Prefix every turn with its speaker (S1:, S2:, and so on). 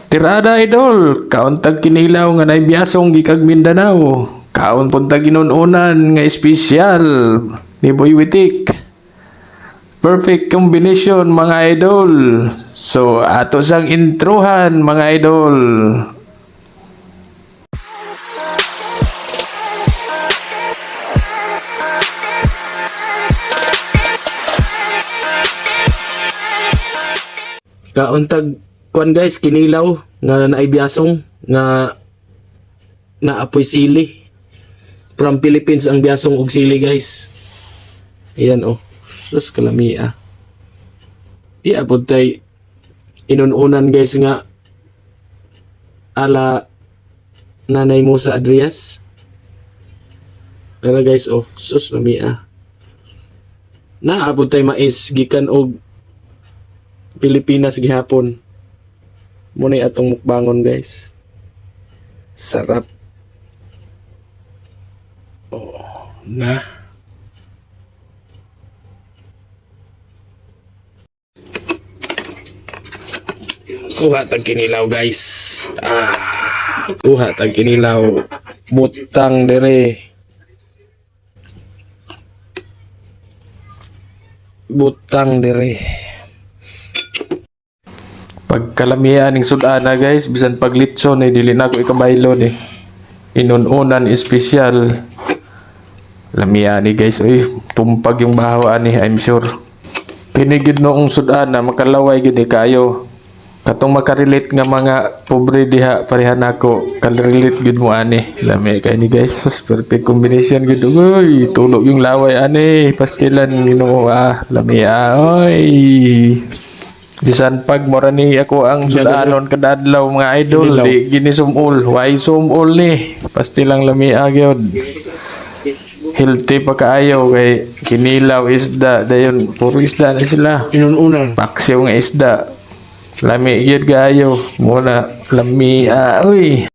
S1: Tirada, idol, kaon tag kinilaw nga naay biasong gikag Mindanao. Kaon pud tag inununan nga espesyal ni Boy Witik. Perfect combination, mga idol. So ato sang introhan, mga idol.
S2: Kaon tag kuan guys, kinilaw nga naay biasong nga naapoy sili. From Philippines ang biasong og sili, guys. Ayan oh. Sus, kalamia. Di apod tay inununan, guys, nga ala Nanay Musa Adrias. Pero guys, oh, sus, lamia. Naapod tay mais gikan og Pilipinas gihapon. Muna atong mukbangon, guys. Sarap. Oh, na. Kuha tag kinilaw, guys. Ah, kuha tag kinilaw. Butang dere. Butang dere.
S1: Pagkalamian ning sud-ana, guys, bisan paglitson eh dili na ko ikabaylon eh. Inununan espesyal. Lamia ni, guys, uy, tumpag yung bahaw ani, I'm sure. Kini gid noong sud-ana makalaway gid ni kayo. Katong makarelate nga mga pobre diha pareha nako, karelate gid mo ani. Lami kay ni, guys, sus, perfect combination gid. Uy, tulog yung laway ani, pastilan Ginoo ah, lami ah, oy. Bisan pag mora ni ako ang sudanon kada adlaw, mga idol, di gini sumul, why sumul ni? Pastilang lami gyud. Healthy pa kaayo kay kinilaw isda, dayon puro isda na sila.
S2: Inununan.
S1: Paksiw nga isda. Lami gyud kaayo. Muna lami ah, uy.